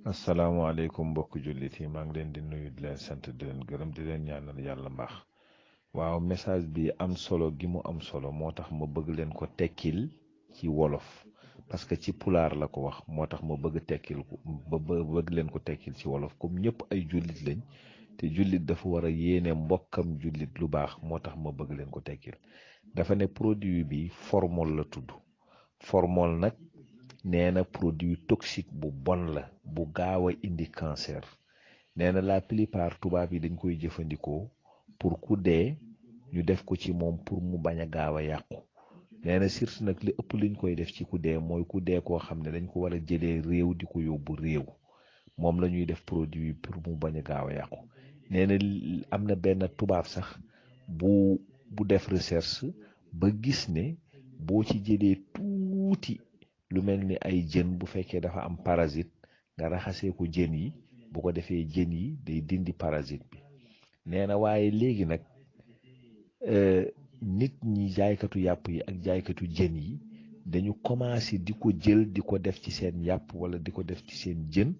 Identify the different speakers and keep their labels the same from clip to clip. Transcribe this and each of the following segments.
Speaker 1: asalaamaaleykum mbokk jullit yi maa ngi leen di nuyu di leen sant di leen gërëm di leen ñaanal yàlla mbaax waaw message bi am solo gi mu am solo moo tax ma bëgg leen ko tekkil ci wolof parce que ci pulaar la ko wax moo tax ma bëgg tekkil ko bëgg leen ko tekkil ci wolof comme ñëpp ay jullit lañ te jullit dafa war a yéene mbokkam jullit lu baax moo tax ma bëgg leen ko tekkil dafa ne produit bi formol la tudd formol nag nee na produit toxique bu bon la bu gaaw a indi cancer nee na la plupart tubaab yi dañ koy jëfandikoo pour ku dee ñu def ko ci moom pour mu bañ a gaaw a yàqu nee na surtout nag li ëpp liñ koy def ci ku dee mooy ku dee koo xam ne dañ ko war a jëlee réew di ko yóbbu réew moom la ñuy def produit pour mu bañ a gaaw a yàqu nee na am na benn tubaab sax bu def recherche ba gis ne boo ci jëlee tuuti lu mel ni ay jën bu fekkee dafa am parasite nga raxasee ko jën yi bu ko defee jën yi day dindi parasite bi nee na waaye léegi nag nit ñi jaaykatu yàpp yi ak jaaykatu jën yi dañu commencé di ko jël di ko def ci seen yàpp wala di ko def ci seen jën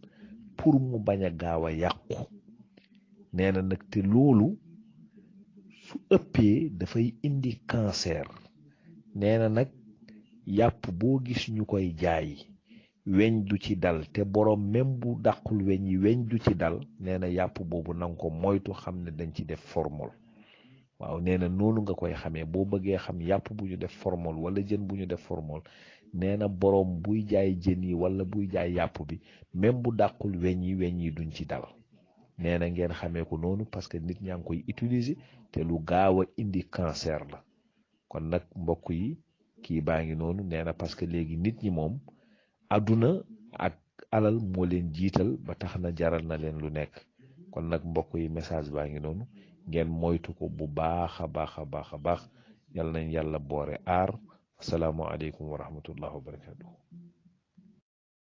Speaker 1: pour mu bañ a gaaw a yàqu nee na nag te loolu su ëppee dafay indi cancer nee na nag yàpp boo gis ñu koy jaay weñ du ci dal te boroom même bu dàqul weñ yi weñ du ci dal nee na yàpp boobu nanga ko moytu xam ne dañ ci def formol waaw nee na noonu nga koy xamee boo bëggee xam yàpp bu ñu def formol wala jën bu ñu def formol nee na boroom buy jaay jën yi wala buy jaay yàpp bi même bu dàqul weñ yi duñ ci dal nee na ngeen xamee ko noonu parce que nit ñaa ngi koy utiliser te lu gaaw a indi cancer la kon nag mbokk yi kii baa ngi noonu nee na parce que léegi nit ñi moom àdduna ak alal moo leen jiital ba tax na jaral na leen lu nekk kon nag mbokk yi message baa ngi noonu ngeen moytu ko bu baax a baax a baax a baax yal nañ yàlla boore aar asalaamaaleykum wa rahmatullah wa barakatuh